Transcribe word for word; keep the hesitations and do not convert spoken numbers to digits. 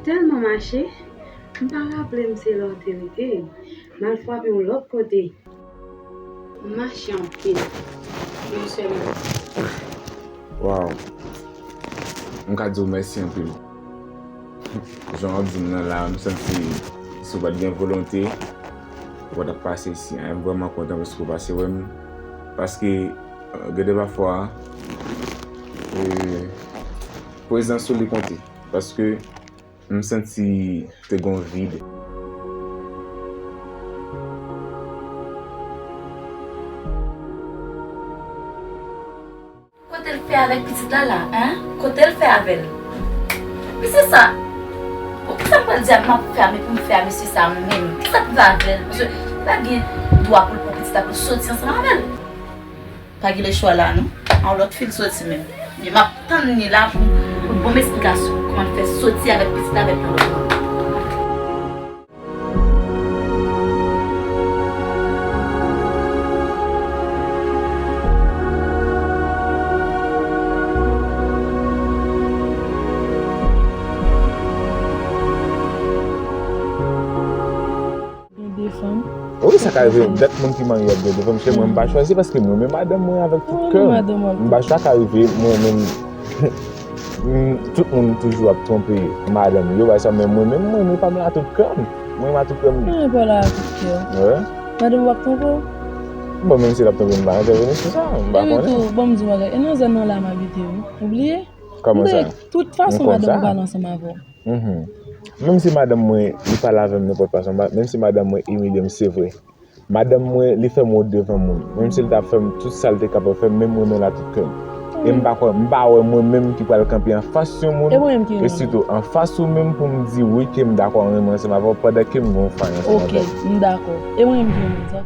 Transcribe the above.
Tèlman mache, m pa raple m se la w te rete. M al frape yon lòt kote. M mache anpil. Yon sèl Waw. M ka di w mèsi anpil. Jan w ap di m nan la, m santi si w pa t gen volonte, ou pa t ap pase isi a. M vrèman kontan paske w pase wè m. Paske, euh, gen de pafwa, euh, prezans ou li konte. Paske m santi te gon vid. Kote l fè avèk pitit la la, en? Kote l fè avè l? Mesye sa, bon, kisa m pral di a m ap fè a, men pou m fè a mesye sa menm? Kisa m fè avè l? Mesye, li pa gen dwa pou l pran pitit la pou l soti ansanm avè l. Pa gen lechwa la non. A yon lòt fi l soti menm. Men m ap tann li la pou, pou l ban m esplikasyon kòman l fè soti avèk pitit la avèk yon lòt moun. Gen de fanm. Wi, sa ka rive. Dat moun ki marye ap gen de fanm. Se mwen, m pa chwazi paske m renmen madanm mwen avèk tout kè m. M pa chwazi, sa ka rive, mwen menm, m, tout moun toujou ap twonpe madanm yo, bagay sa, men mwen menm, mwen renmen pa m la tout kè m. Mwen renmen a tout kè m. Mwen renmen pa w la tout kè w. Madanm ou ap twonpe w? Bon, menm si l ap twonpe m, m pa entèveni sou sa, m pa konnen. Tou, bon, m di w bagay, e nan zòn nan la m abite wi. Ou bliye? Kòman sa? Tout fason, madanm ou pale ansanm avè w. Mhm. Menm si madanm mwen, li pale avè m nenpòt fason, ma-, menm si madanm mwen imilye m, se vre. Madanm mwen, li fè m wont devan moun. Menm si l ta fè m tout sa l te kapab fè m, men m renmen l a tout kè m. E m pa kwè, m pa wè mwen menm ki pral kanpe anfas yon moun, e sitou anfas ou menm pou m di wi ke m dakò renmen ansanm avè w pandan ke m gen yon fay ansanm avè w. Ok, m dakò. E mwen menm ki yon moun sa.